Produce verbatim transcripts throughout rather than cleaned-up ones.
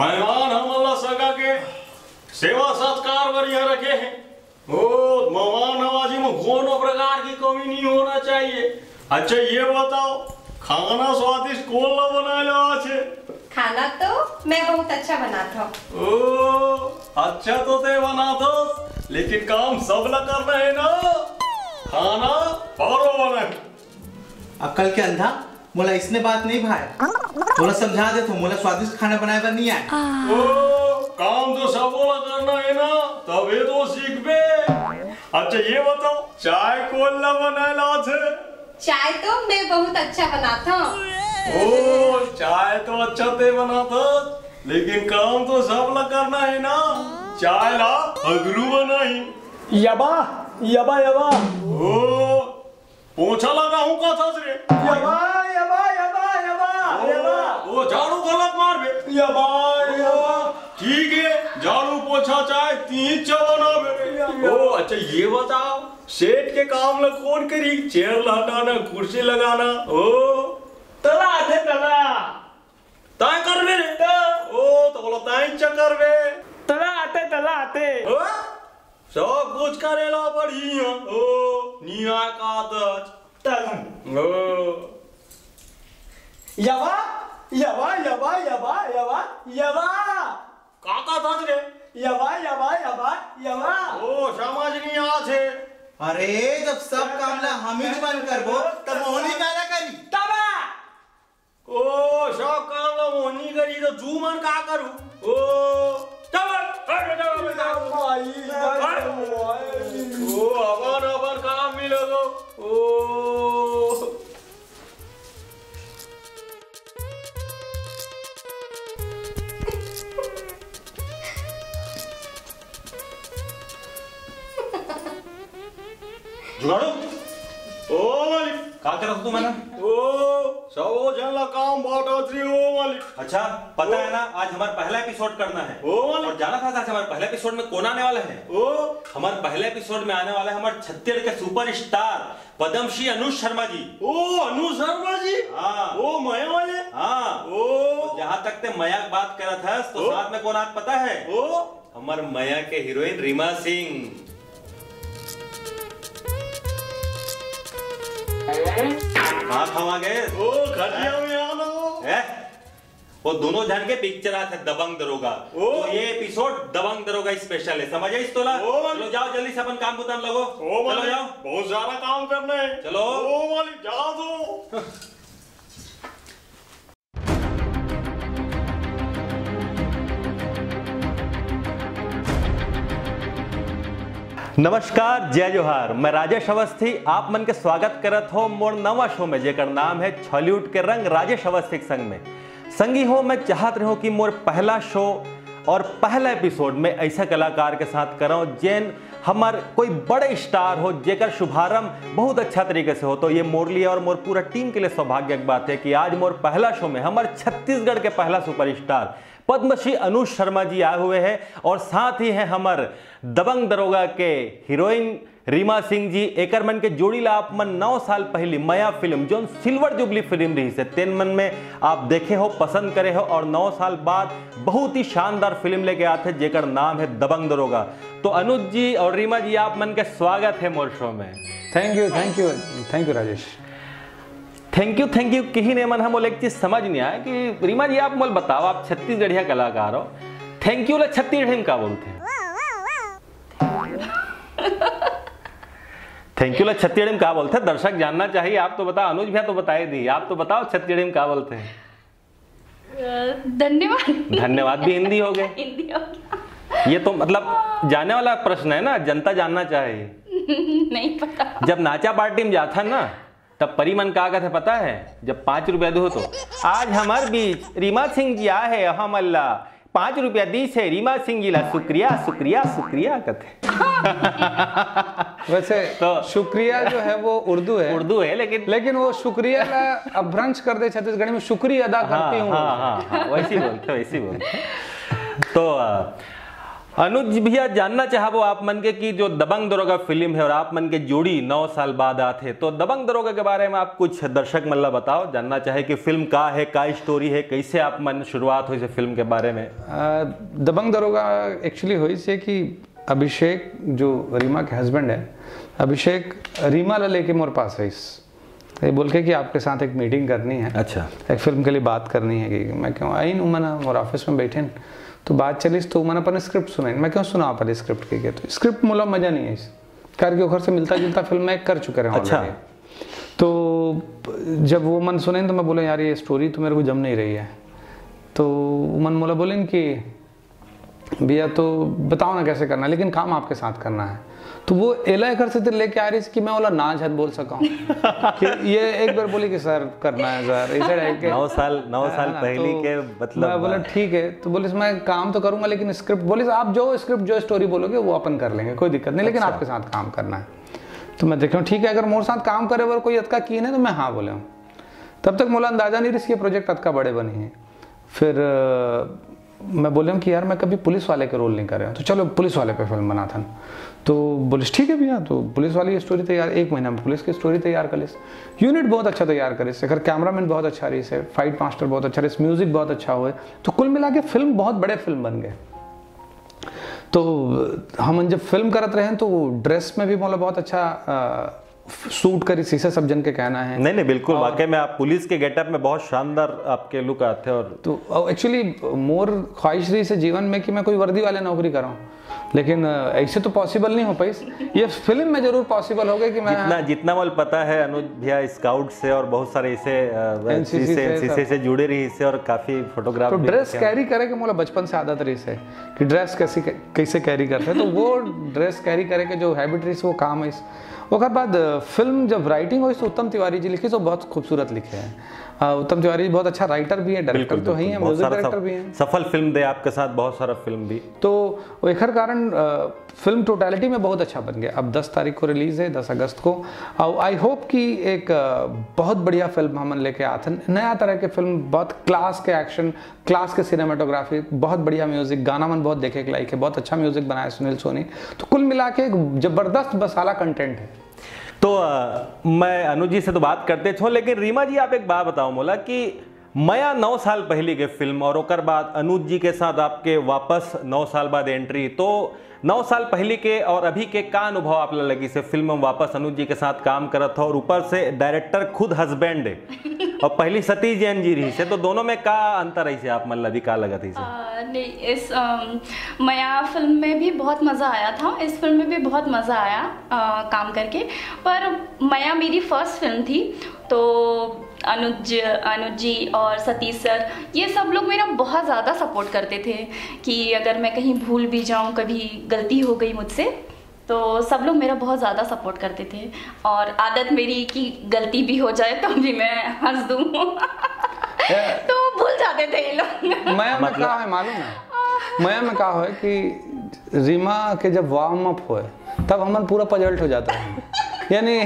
मेहमान हमन ला सगा के सेवा सत्कार बर यहाँ रखे हैं। ओ, मेहमान नवाजी में कोनो प्रकार की कमी नहीं होना चाहिए। अच्छा, ये बताओ, खाना स्वादिष्ट कोन ला बनाए ला आथे? खाना तो मैं बहुत अच्छा बनात हूँ। ओ, अच्छा तो ते बनात हस, लेकिन काम सब ला करना है ना। खाना पारो बनाए। अक्कल के अंधा, मोला इसने बात नहीं भाए। तोला समझा देथों, मोला स्वादिष्ट खाना बनाए बर नहीं आए। ओ, काम तो सबो ला करना है ना, तबे तो सीखबे। अच्छा, ये बताओ, चाय कोन ला बनाए ला आथे? चाय तो मैं बहुत अच्छा बनात हूँ। ओ, चाय तो अच्छा ते बनात हस, लेकिन काम तो सब ला करना है ना। चाय ला हगरू बनाही। यबा, यबा, यबा। ओ, पोछा लगाहूं का थस रे? यबा, यबा, यबा, यबा, ओ, यबा। ओ, झाड़ू गलत मार बे। यबा, यबा। ठीक है, झाड़ू पोछा चाय तीन चबना बे। यबा। ओ, अच्छा, ये बताओ, सेठ के काम ला कोन करी? चेयर ला हटाना, कुर्सी लगाना। ओ, तला आथे, तला। ताय करबे रे? त। ओ, तो बोला ताय च करबे। तला आथे, तला आथे। ओ, सब कुछ करेला बढ़िया। ओ, निया का दच। तलन। ओ। यवा, यवा, यवा, यवा, यवा, यवा। का का दच रे? यवा, यवा, यवा, यवा। ओ, समझ नहीं आथे। अरे, जब सब काम ला हम ही मन करबो, तब मोहनी काला करी? तबा। ओ, सब काम ला मोहनी करी तो तू मन का करू? ओ, चल, हट, हट, हट, हट, हट। भाई, हट। भाई। ओ, अपन, अपन काम मिले तो। ओ। जुगाड़ू। ओ मालिक। का करत तू मना? ओ, सबो झन ला काम बांटत रही ओ मालिक। अच्छा, पता ओ। है ना, आज हमारा पहला एपिसोड करना है। ओ मालिक। और जाना था आज हमारे पहला एपिसोड में कौन आने वाला है? ओ। हमारे पहले एपिसोड में आने वाला है हमारे छत्तीसगढ़ के सुपरस्टार पद्मश्री अनुज शर्मा जी। ओ, अनुज शर्मा जी? हाँ। ओ, मया वाले? हाँ। ओ। तो जहाँ तक ते मया के बात करत हस, तो ओ। साथ में कौन आत पता है? ओ। हमर मया के हीरोइन रीमा सिंह। कहाँ खवा गए? ओ, खटिया में आना। ए? वो दोनों झन के पिक्चर आथे दबंग दरोगा। ओ। तो ये एपिसोड दबंग दरोगा स्पेशल है, समझ आइस तोला? ओ। चलो जाओ जल्दी से अपन काम बुता में लगो। ओ चलो मालिक, जाओ। बहुत सारा काम करना है। चलो। ओ मालिक, जाओ तो। नमस्कार, जय जोहार। मैं राजेश अवस्थी आप मन के स्वागत करत हो मोर नवा शो में, जेकर नाम है छॉलीवुड के रंग राजेश अवस्थी के संग में। संगी हो, मैं चाहत रहे हो कि मोर पहला शो और पहला एपिसोड में ऐसा कलाकार के साथ करव, जेन हमर कोई बड़े स्टार हो, जेकर शुभारंभ बहुत अच्छा तरीके से हो। तो ये मोर लिए और मोर पूरा टीम के लिए सौभाग्य की बात है कि आज मोर पहला शो में हमर छत्तीसगढ़ के पहला सुपरस्टार पद्मश्री अनुज शर्मा जी आए हुए हैं और साथ ही हैं हमर दबंग दरोगा के हीरोइन रीमा सिंह जी। एकर मन के जोड़ी ला आप मन नौ साल पहली मया फिल्म, जोन सिल्वर जुबली फिल्म रही से, तेन मन में आप देखे हो, पसंद करे हो और नौ साल बाद बहुत ही शानदार फिल्म लेके आते, जेकर नाम है दबंग दरोगा। तो अनुज जी और रीमा जी, आप मन के स्वागत है मोर शो में। Thank you, thank you, thank you Rajesh. Thank you, thank you किही ने मन, हम एक चीज समझ नहीं आया कि रीमा जी, आप मोल बताओ, आप छत्तीसगढ़िया कलाकार हो, थैंक यू ला छत्तीसगढ़ी में का बोलते हैं? थैंक यू ला छत्तीसगढ़ी में का बोलते हैं? दर्शक जानना चाहिए। आप तो बताओ, अनुज भैया तो बताए दी, आप तो बताओ छत्तीसगढ़ी में का बोलते हैं? अ, धन्यवाद। धन्यवाद भी हिंदी हो गए। हिंदी हो गया। ये तो मतलब जाने वाला प्रश्न है ना, जनता जानना चाहिए। नहीं पता। जब नाचा पार्टी में जाता ना, तब परी मन का कहते पता है? जब पाँच रुपया दो तो, आज हमारे बीच रीमा सिंह जी आए हैं, हम अल्लाह पाँच रुपया दी से रीमा सिंह जी ला शुक्रिया, शुक्रिया, शुक्रिया कहते। वैसे तो शुक्रिया जो है वो उर्दू है। उर्दू है, लेकिन लेकिन वो शुक्रिया ला अपभ्रंश कर दे छत्तीसगढ़ी में, शुक्रिया अदा हाँ, करती हूँ। हाँ, हाँ, हाँ, वैसे ही बोलते, वैसे ही बोलते। तो अ, अनुज भैया, जानना चाहबो आप मन के कि जो दबंग दरोगा फिल्म है और आप मन के जोड़ी नौ साल बाद आत है, तो दबंग दरोगा के बारे में आप कुछ दर्शक मन ला बताओ, जानना चाहे कि फिल्म का है, का स्टोरी है, कैसे आप मन शुरुआत होइस फिल्म के बारे में। आ, दबंग दरोगा एक्चुअली होइस कि अभिषेक जो रीमा के हस्बैंड है, अभिषेक रीमा ला लेके मोर पास आइस, ये बोल के कि आपके साथ एक मीटिंग करनी है, अच्छा। एक फिल्म के लिए बात करनी है। कि मैं कहूँ आई नू, मन मोर ऑफिस में बैठे न, तो बात चलिस, तो मन अपन स्क्रिप्ट सुने। मैं कहूँ सुना अपन स्क्रिप्ट के, तो स्क्रिप्ट मोला मजा नहीं आइस, करके ओखर से मिलता जुलता फिल्म मैं कर चुके रहे अच्छा। already। तो जब वो मन सुने तो मैं बोला यार ये स्टोरी तो मेरे को जम नहीं रही है। तो वो मन मोला बोले कि भैया तो बताओ ना कैसे करना है, लेकिन काम आपके साथ करना है। तो वो एला एकर से लेके आ रही कि मैं ओला ना झट बोल सका हूँ। कि ये एक बार बोली कि सर करना है सर, ऐसे टाइप के। नौ साल नौ साल है ना, पहले तो के मतलब मैं बोला ठीक है। तो बोलिस मैं काम तो करूंगा लेकिन स्क्रिप्ट, बोलिस आप जो स्क्रिप्ट जो स्टोरी बोलोगे वो अपन कर लेंगे, कोई दिक्कत नहीं, लेकिन अच्छा। आपके साथ काम करना है। तो मैं देखा ठीक है, अगर मोर साथ काम करे बर कोई अतका कीन है तो मैं हाँ बोले हूँ। तब तक मोला अंदाजा नहीं रहिस ये प्रोजेक्ट अतका बड़े बनी है। फिर अ, मैं बोले हूँ कि यार मैं कभी पुलिस वाले के रोल नहीं करे हूँ, तो चलो पुलिस वाले पे फिल्म बनाथन। तो बोलिस ठीक है भैया। तो पुलिस वाली स्टोरी तैयार, एक महीना में पुलिस की स्टोरी तैयार कर लिस। यूनिट बहुत अच्छा तैयार करिस, एकर कैमरामैन बहुत अच्छा रहिस है, फाइट मास्टर बहुत अच्छा रहिस, म्यूजिक बहुत अच्छा होए। तो कुल मिला के फिल्म बहुत बड़े फिल्म बन गए। तो हमन जब फिल्म करत रहे तो ड्रेस में भी मोला बहुत अच्छा सूट करिस, इसे सब जन के कहना है। नहीं नहीं, बिल्कुल, और- वाकई में आप पुलिस के गेटअप में बहुत शानदार आपके लुक आते हैं। और तो एक्चुअली मोर ख्वाहिश रहिस जीवन में कि मैं कोई वर्दी वाले नौकरी करूँ, लेकिन अ, ऐसे तो पॉसिबल नहीं हो पाइस। ये फिल्म में जरूर पॉसिबल हो गई कि मैं जितना जितना मोला पता है, अनुज भैया स्काउट से और बहुत सारे इसे NCC से से एनसीसी सब। से जुड़े रहिस है और काफी फोटोग्राफ तो ड्रेस कैरी करे के मोला बचपन से आदत रहिस है कि ड्रेस कैसे कैसे कैरी करते हैं। तो वो ड्रेस कैरी करे के जो हैबिट रहिस वो काम है। ओकर बाद अ, फिल्म जब राइटिंग होइस तो उत्तम तिवारी जी लिखिस, तो बहुत खूबसूरत लिखे हैं। अ, उत्तम तिवारी जी बहुत अच्छा राइटर भी है, डायरेक्टर बिल्कुल, तो ही है, बिल्कुल। बहुत म्यूजिक सारा डायरेक्टर सफ- भी है। सफल फिल्म दे आपके साथ, बहुत सारा फिल्म भी। तो एकर कारण अ, फिल्म टोटलिटी में बहुत अच्छा बन गया। अब दस तारीख को रिलीज है, दस अगस्त को। और आई होप कि एक अ, बहुत बढ़िया फिल्म हमन लेके आथन, नया तरह के फिल्म, बहुत क्लास के एक्शन, क्लास के सिनेमाटोग्राफी, बहुत बढ़िया म्यूजिक, गाना मन बहुत देखे के लायक है, बहुत अच्छा म्यूजिक बनाया सुनील सोनी। तो कुल मिला के एक जबरदस्त मसाला कंटेंट है। तो अ, मैं अनुज जी से तो बात करते छो, लेकिन रीमा जी, आप एक बात बताओ मोला कि मया नौ साल पहली के फिल्म और ओकर बाद अनुज जी के साथ आपके वापस नौ साल बाद एंट्री, तो नौ साल पहली के और अभी के का अनुभव आप ला लगिस फिल्म में वापस अनुज जी के साथ काम करत हो, और ऊपर से डायरेक्टर खुद हस्बैंड है और पहली सतीश जैन जी रहिस है, तो दोनों में का अंतर रहिस है, आप मन ला भी का लगत रहिस है? आ, नहीं, इस अम, मया फिल्म में भी बहुत मज़ा आया था, इस फिल्म में भी बहुत मज़ा आया आ, काम करके। पर मया मेरी फर्स्ट फिल्म थी, तो अनुज अनुज जी और सतीश सर, ये सब लोग मेरा बहुत ज़्यादा सपोर्ट करते थे कि अगर मैं कहीं भूल भी जाऊँ, कभी गलती हो गई मुझसे, तो सब लोग मेरा बहुत ज़्यादा सपोर्ट करते थे। और आदत मेरी कि गलती भी हो जाए तो भी मैं हंस दूँ। तो भूल जाते थे ये लोग। मया में मतलब- का है मालूम है? मया में का है कि रीमा के जब वार्म अप होए तब हमन पूरा पजल्ट हो जाता है। यानी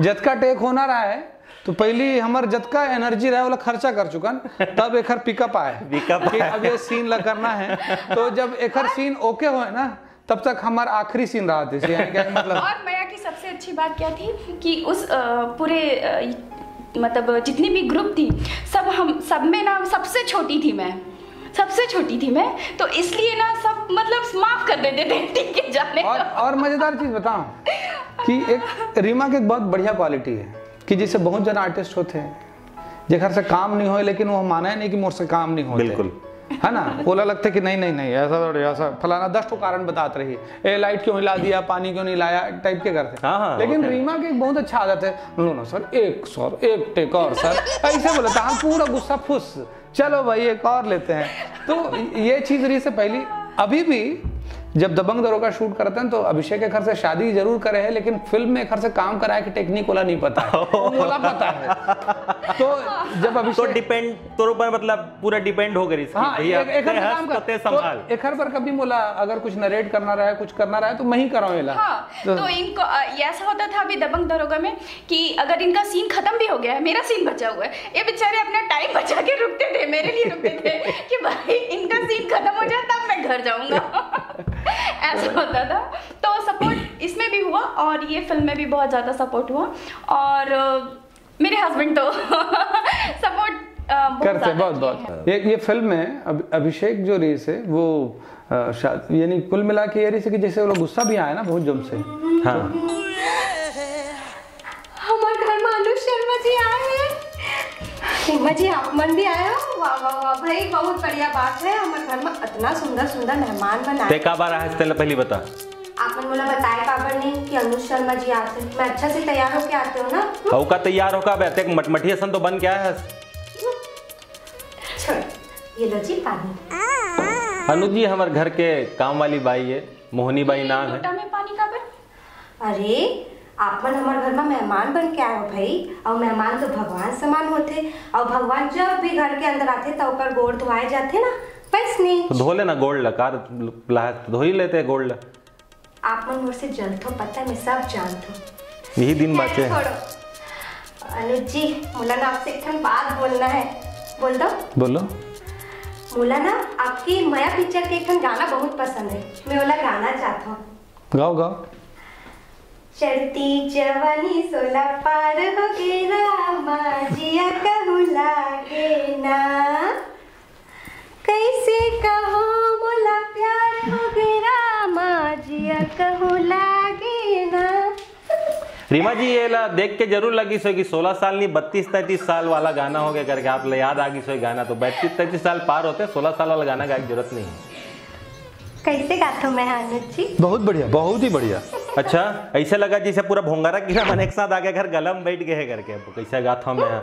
जतका टेक होना रहा है तो पहली हमर जतका एनर्जी रहे वाला खर्चा कर चुकन, तब एकर पिकअप आए Pickup कि आए। अब ये सीन ला करना है। तो जब एकर सीन ओके होए ना, तब तक हमार आखिरी सीन रहा थे, यानी क्या मतलब और मया की सबसे अच्छी बात क्या थी कि उस अ, पूरे अ, मतलब जितनी भी ग्रुप थी, सब हम सब में ना सबसे छोटी थी मैं, सबसे छोटी थी मैं। तो इसलिए ना सब मतलब माफ कर देते थे ठीक है जाने और दो। और मजेदार चीज बताऊं कि एक रीमा के एक बहुत बढ़िया क्वालिटी है कि जैसे बहुत जन आर्टिस्ट होते हैं जेकर से काम नहीं होए, लेकिन वो माने नहीं कि मोर से काम नहीं होते। बिल्कुल। है ना? बोला लगता है कि नहीं नहीं नहीं, ऐसा थोड़ी, ऐसा फलाना दस ठो कारण बतात रही, ए लाइट क्यों हिला दिया, पानी क्यों नहीं लाया टाइप के करते। हाँ, हाँ, लेकिन होते हैं। रीमा की एक बहुत अच्छा आदत है, नो नो सर, एक सर, एक टेक और सर, ऐसे बोलता है, हम पूरा गुस्सा फुस, चलो भाई एक और लेते हैं। तो ये चीज रही से पहली। अभी भी जब दबंग दरोगा शूट करते हैं तो अभिषेक एकर से शादी जरूर करे है, लेकिन फिल्म में एकर से काम कराए कि टेक्निक वाला नहीं पता है, मोला पता है। तो जब तो अभिषेक डिपेंड तोर ऊपर, मतलब पूरा डिपेंड हो गई इसकी। हाँ, भैया, एक, एक हम ते हंस काम कर, तो ते संभाल। तो एक हर बार कभी मोला अगर कुछ नरेट करना रहा है, कुछ करना रहा है तो मैं ही कराऊँ एला। हाँ, तो इनको अ, ये ऐसा होता था अभी दबंग दरोगा में कि अगर इनका सीन खत्म भी हो गया है, मेरा सीन बचा हुआ है, ये बेचारे अपना टाइम बचा के रुकते थे, मेरे लिए रुकते थे कि भाई इनका सीन खत्म हो जाए तब मैं घर जाऊंगा। ऐसा होता था। तो सपोर्ट इसमें भी हुआ और ये फिल्म में भी बहुत ज़्यादा सपोर्ट हुआ। और अ, मेरे हस्बैंड तो सपोर्ट बहुत करते ज़्यादा बहुत किए बहुत हैं। ये ये फिल्म में अब, अभिषेक जो रही से वो अ, शा- यानी कुल मिला के ये रही से कि जैसे वो लोग गुस्सा भी आया ना बहुत जम से। हाँ। हमारे घर में अनुज शर्मा जी आए हैं। सीमा जी, आप मन भी आए हो? वाह वाह वाह भाई, बहुत बढ़िया बात है। हमारे घर में इतना सुंदर सुंदर मेहमान मन ते आए। का बार आहे तेला पहली बता। आप मन मोला बताए काबर नहीं कि अनुज शर्मा जी आते? मैं अच्छा से तैयार होके आते हो ना? अउ का तैयार हो का बे? ते मटमटी असन तो बन के आए हस। छोड़, ये लो जी पानी। अनुज जी हमर घर के काम वाली बाई है, मोहनी बाई नाम है। लोटा में पानी का बर? अरे, आप मन हमारे घर में मेहमान बन के आए हो भाई, और मेहमान तो भगवान समान होते। और भगवान जब भी घर के अंदर आते तो ओकर गोड़ धोआए जाते ना, बस नहीं। तो धो लेना गोड़ ला, कार लायक तो धो ही लेते गोड़ ला। आप मन मोर से जलथो, पता है, मैं सब जानथो। यही दिन बाचे हैं। छोड़ो अनुज जी, मोला ना आपसे एक ठन बात बोलना है। बोल दो। बोलो। मोला ना आपकी मया पिक्चर के एक ठन गाना बहुत पसंद है, मैं ओला गाना चाहता हूँ। गाओ गाओ। चढ़ती जवानी सोला पार हो गे रामा, जिया कहूँ लागे ना। कैसे कहो मोला प्यार हो गे रामा, जिया कहूँ लागे ना। रीमा जी, ये ला देख के जरूर लगिस होही कि सोलह साल नहीं, बत्तीस तैंतीस साल वाला गाना हो गया करके आप ला याद आ गिस होही गाना। तो बत्तीस तैंतीस साल पार होते, सोलह साल वाला गाना गाए की जरूरत नहीं है। कैसे गाथो मैं अनुज जी? बहुत बढ़िया, बहुत ही बढ़िया। अच्छा, ऐसे लगा जैसे पूरा भोंगारा कीरा मन एक साथ आ गया घर गला में बैठ गए हैं करके। अब कैसे गाथा मैं?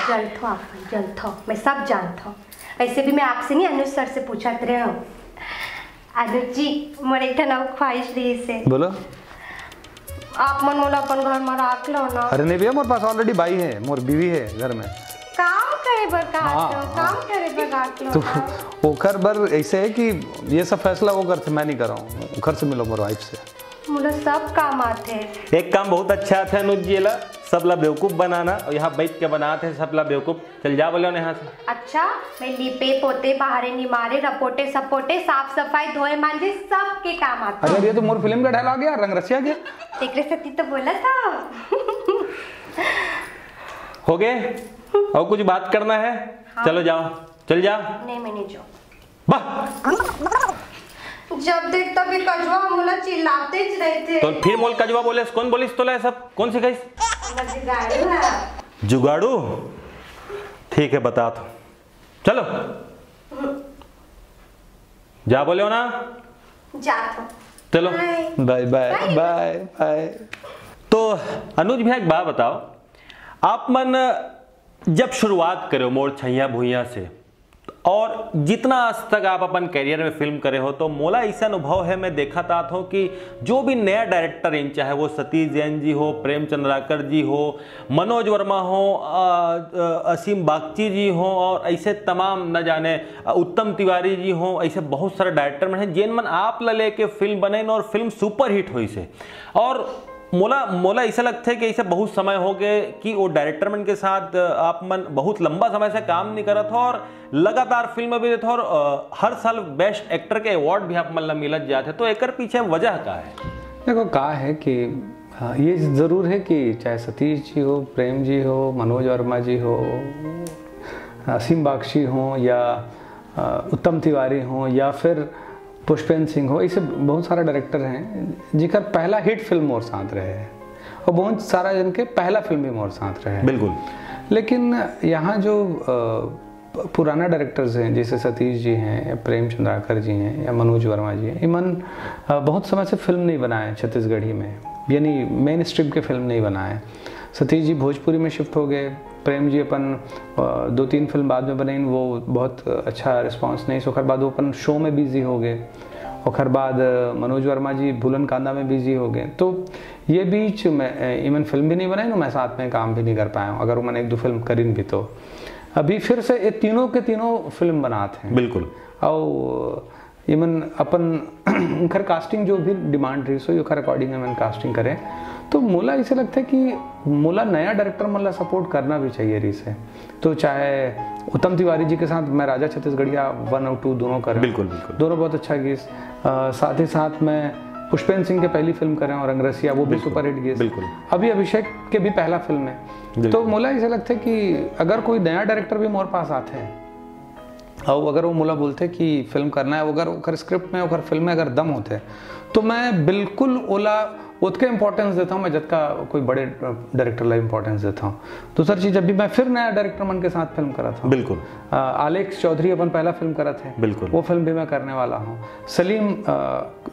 जलथो आप, जलथो, मैं सब जानथो। ऐसे भी मैं आपसे नहीं, अनुज सर से पूछत रहे हो। अनुज जी, मोर एक ठन अउ ख्वाहिश रही से। बोलो। आप मन मोला अपन घर में राख लो ना। अरे नहीं भैया, मोर पास ऑलरेडी बाई है, मोर बीवी है घर में। काम करे बर का हाँ, आते हो? हाँ। काम करे बर राख लो तो ना। ओकर बर ऐसे है कि ये सब फैसला वो करते, मैं नहीं कर रहा हूँ, ओकर से मिलो, मोर वाइफ से। मोला सब काम आते। एक काम बहुत अच्छा था अनुज जी ला, सबला बेवकूफ बनाना, और यहाँ बैठ के बनाते हैं सबला बेवकूफ। चल जा बोले यहाँ से। अच्छा, मैं लीपे पोते, बाहरे निमारे, रपोटे सपोटे, साफ सफाई, धोए मांजे, सबके काम आते। अरे ये तो मोर फिल्म का डायलॉग है यार, रंग रसिया के। तेकरे सती तो बोला था। हो गए? और कुछ बात करना है? चलो जाओ, चल जा। नहीं, मैं नहीं जाऊँ। वाह! जब देख तब ये कजवा मोला चिल्लाते च रहते। तो फिर मोल कजवा बोले, कौन बोलिस तोला ये सब? कौन सिखाइस? हमर जुगाड़ू है। जुगाड़ू? ठीक है, बता तो। चलो। जा बोले हो ना? जात हूँ। चलो। बाय। बाय बाय बाय बाय। तो अनुज भैया, एक बात बताओ, आप मन जब शुरुआत करे हो मोर छैया भुइयां से, और जितना आज तक आप अपन करियर में फिल्म करे हो, तो मोला ऐसा अनुभव है, मैं देखत आत हूँ कि जो भी नया डायरेक्टर इन, चाहे वो सतीश जैन जी हो, प्रेम चंद्राकर जी हो, मनोज वर्मा हो, अ, अ, असीम बागची जी हो, और ऐसे तमाम न जाने, अ, उत्तम तिवारी जी हो, ऐसे बहुत सारे डायरेक्टर मन हैं, जेन मन आप ला लेके फिल्म बने और फिल्म सुपरहिट होइस हे। और मोला मोला ऐसा लगता है कि ऐसे बहुत समय हो गए कि वो डायरेक्टर मन के साथ, अ, आप मन बहुत लंबा समय से काम नहीं करत हो और लगातार फिल्म भी देत हो और, अ, हर साल बेस्ट एक्टर के अवार्ड भी आप मन ला मिलत जात है, तो एकर पीछे वजह का है? देखो, का है कि हाँ, ये ज़रूर है कि चाहे सतीश जी हो, प्रेम जी हो, मनोज वर्मा जी हो, असीम बागची हो या अ, उत्तम तिवारी हो या फिर पुष्पेंद्र सिंह हो, ऐसे बहुत सारा डायरेक्टर हैं जिकर पहला हिट फिल्म मोर साथ रहे हैं और बहुत सारा जन के पहला फिल्म भी मोर साथ रहे हैं। बिल्कुल। लेकिन यहाँ जो अ, पुराना डायरेक्टर्स हैं, जैसे सतीश जी हैं या प्रेम चंद्राकर जी हैं या मनोज वर्मा जी हैं, इमन अ, बहुत समय से फिल्म नहीं बनाए छत्तीसगढ़ी में, यानी मेन स्ट्रीम के फिल्म नहीं बनाए। सतीश जी भोजपुरी में शिफ्ट हो गए, प्रेम जी अपन अ, दो तीन फिल्म बाद में बनाइन, वो बहुत अच्छा रिस्पॉन्स नहीं, ओकर बाद वो अपन शो में बिजी हो गए। ओकर बाद अ, मनोज वर्मा जी भूलन कांदा में बिजी हो गए, तो ये बीच मैं इवन फिल्म भी नहीं बनाई ना, मैं साथ में काम भी नहीं कर पाया हूँ, अगर मैंने एक दो फिल्म करिन भी तो। अभी फिर से ये तीनों के तीनों फिल्म बनात हैं। बिल्कुल। और इवन अपन उनकर कास्टिंग जो भी डिमांड रही सो ओकर अकॉर्डिंग हमन कास्टिंग करें। तो मोला ऐसे लगता है कि मोला नया डायरेक्टर मन ला सपोर्ट करना भी चाहिए रही से। तो चाहे उत्तम तिवारी जी के साथ मैं राजा छत्तीसगढ़िया वन और टू दोनों करें, बिल्कुल, बिल्कुल। दोनों बहुत अच्छा गीस। अ, साथ ही साथ मैं पुष्पेंद्र सिंह के पहली फिल्म करें और रंगरसिया, वो भी बिल्कुल, सुपरहिट गीस। बिल्कुल। अभी अभिषेक के भी पहला फिल्म है। बिल्कुल। तो मोला ऐसे लगता है कि अगर कोई नया डायरेक्टर भी मोर पास आते हैं और अगर वो मोला बोलते कि फिल्म करना है, अगर ओकर स्क्रिप्ट में, ओकर फिल्म में अगर दम होते, तो मैं बिल्कुल ओला ओतके इंपॉर्टेंस देता हूँ मैं जतका कोई बड़े डायरेक्टर ला इंपॉर्टेंस देता हूँ। दूसरी चीज, अभी मैं फिर नया डायरेक्टर मन के साथ फिल्म करा था। बिल्कुल। अ, आलेख चौधरी अपन पहला फिल्म करा थे, बिल्कुल। वो फिल्म भी मैं करने वाला हूँ। सलीम अ,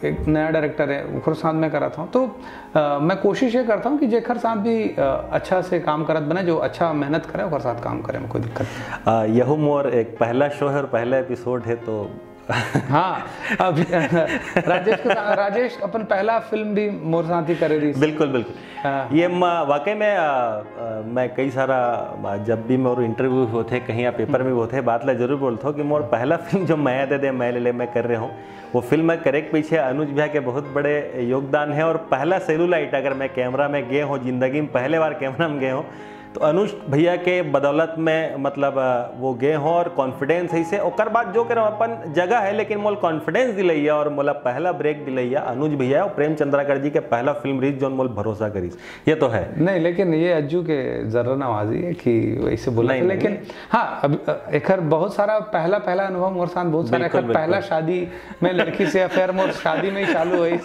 एक नया डायरेक्टर है, ओकर साथ मैं करा था। तो अ, मैं कोशिश ये करता हूँ कि जेकर साथ भी अ, अच्छा से काम करत बने, जो अच्छा मेहनत करे, ओकर साथ काम करे में कोई दिक्कत नहीं। आ, यहू मोर एक पहला शो है और पहला एपिसोड है, तो हाँ, अभी राजेश के साथ, राजेश अपन पहला फिल्म भी मोर साथ ही करे रही। बिल्कुल, बिल्कुल। हाँ। ये म-, वाकई में आ, आ, मैं कई सारा आ, जब भी मोर इंटरव्यू होते, कहीं या पेपर में भी होते, बात ला जरूर बोलता हूँ कि मोर पहला फिल्म जो मया दे दे मैं ले ले मैं कर रहे हूँ, वो फिल्म में करे के पीछे अनुज भैया के बहुत बड़े योगदान है। और पहला सेलुलाइट अगर मैं कैमरा में गए हूँ, जिंदगी में पहले बार कैमरा में गए हूँ, तो अनुज भैया के बदौलत में, मतलब, अ, वो गए हों और कॉन्फिडेंस है इसे। ओकर बाद जो करो अपन जगह है, लेकिन मोल कॉन्फिडेंस दिलैया और मोला पहला ब्रेक दिलैया अनुज भैया और प्रेम चंद्राकर जी के पहला फिल्म रही, जोन मोल भरोसा करीस। ये तो है। नहीं, लेकिन ये अज्जू के जर्रा नवाजी है कि वैसे बोला नहीं, था, नहीं। लेकिन हाँ, अब अ, एकर बहुत सारा पहला पहला अनुभव मोर साथ बहुत सारा, बिल्कुल, एकर पहला बिल्कुल। शादी में लड़की से अफेयर मोर शादी में ही चालू हुई।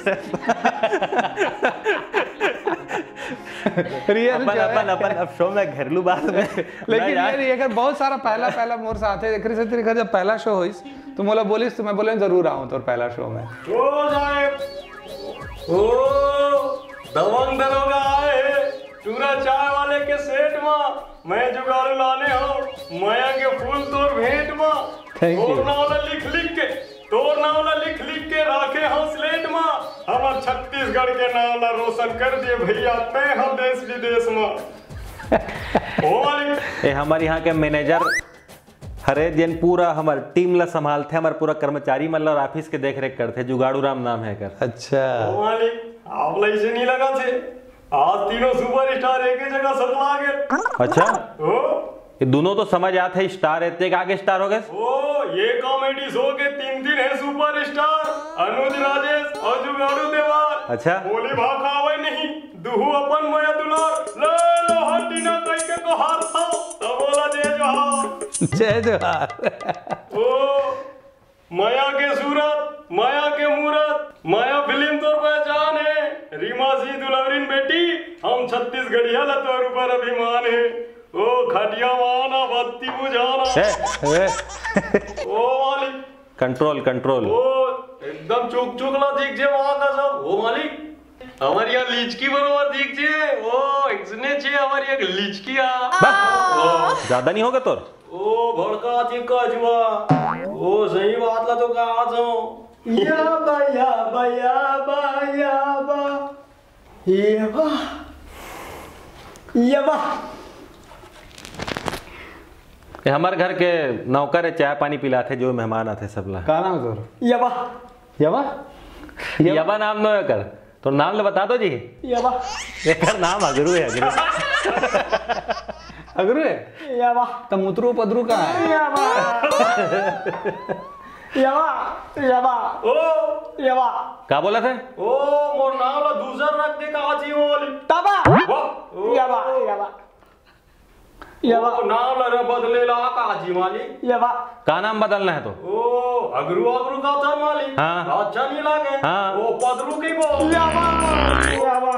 रियल अपन जो है। अपन अपन अब शो में घरेलू बात में लेकिन ना यार। ये नहीं, अगर बहुत सारा पहला पहला मोर साथ है, एकरे से तेरे घर जब पहला शो होइस तो मोला बोलिस, तो मैं बोले जरूर आऊँ तोर पहला शो में। ओ साहेब, ओ दबंग दरोगा आए हे, टूरा चाय वाले के सेट मा, मैं जुगाड़ू लाने हो, मया के फूल तोर भेंट मा। Thank you। तोर नाव ला लिख लिख के, तोर नाव ला लिख लिख के राखे हो स्लेट मा, हमर छत्तीसगढ़ के नाव ला रोशन कर दिए भैया, तय हम देश विदेश मा। ओ मालिक, ये हमारे यहाँ के मैनेजर हरे, जेन पूरा हमार टीम ला संभालथे, हमार पूरा कर्मचारी मन ला और ऑफिस के देख रेख करथे, जुगाड़ू राम नाम है कर। अच्छा। ओ मालिक, आप ला इसे नहीं लगा थे, आज तीनों सुपरस्टार एक ही जगह सब आ गए। अच्छा, ओ, ये दोनों तो समझ आते स्टार है, ते आगे स्टार हो गए। ओ, ये कॉमेडी शो के तीन तीन है सुपरस्टार, अनुज राजेश और जुगाड़ू देवाल। अच्छा। बोली भाखा आवे नहीं, दुहू अपन मया दुलार, ले लो हड्डी ना कई के कोहार था, तब बोला जय जोहार। जय जोहार। ओ, मया के सूरत, मया के मूरत, मया फिल्म तोर पहचान है, रीमा सिंह दुलहरिन बेटी, हम छत्तीसगढ़िया ला तोर ऊपर अभिमान है। ओ खटिया माना बत्ती बुझाना। ए, ए, ओ वाली, कंट्रोल, कंट्रोल। ओ एकदम चुक चुक ला दिख जे वहाँ का सब। ओ मालिक, हमारी यहाँ लीचकी बरोबर दिख जे। ओ, इसने जे हमारी एक लीचकी आ। ओ, ज्यादा नहीं होगा तोर? ओ, भड़का जे कजुआ। ओ, सही बात ला तो कहा जो। या बा, या बा, या बा, या बा। ये बा। ये बा। ये हमारे घर के नौकर है, चाय पानी पिलाथे जो मेहमान आथे सबला। का नाम है तोर? ये बा। यवा? यवा? यवा नाम नो है कर। तो नाम ले बता दो जी। ये बा। एकर नाम अगरू है, अगरू। अगरू है? ये बा। तो मुतरू पदरू कहाँ है? ये बा। ये बा। ये बा। ओ, ये बा। का बोला थे? ओ, मोर नाम ला दूसर रख दे का जी बोली। तबा। वाह। ओ, यवा, यवा। यवा। ओ, नाम ला रे बदले ला का जी मालिक। यवा। का नाम बदलना है तो? ओ, अगरू अगरू का था मालिक। हाँ। अच्छा नहीं लागे। हाँ। ओ, पदरू की बोल। यवा। यवा।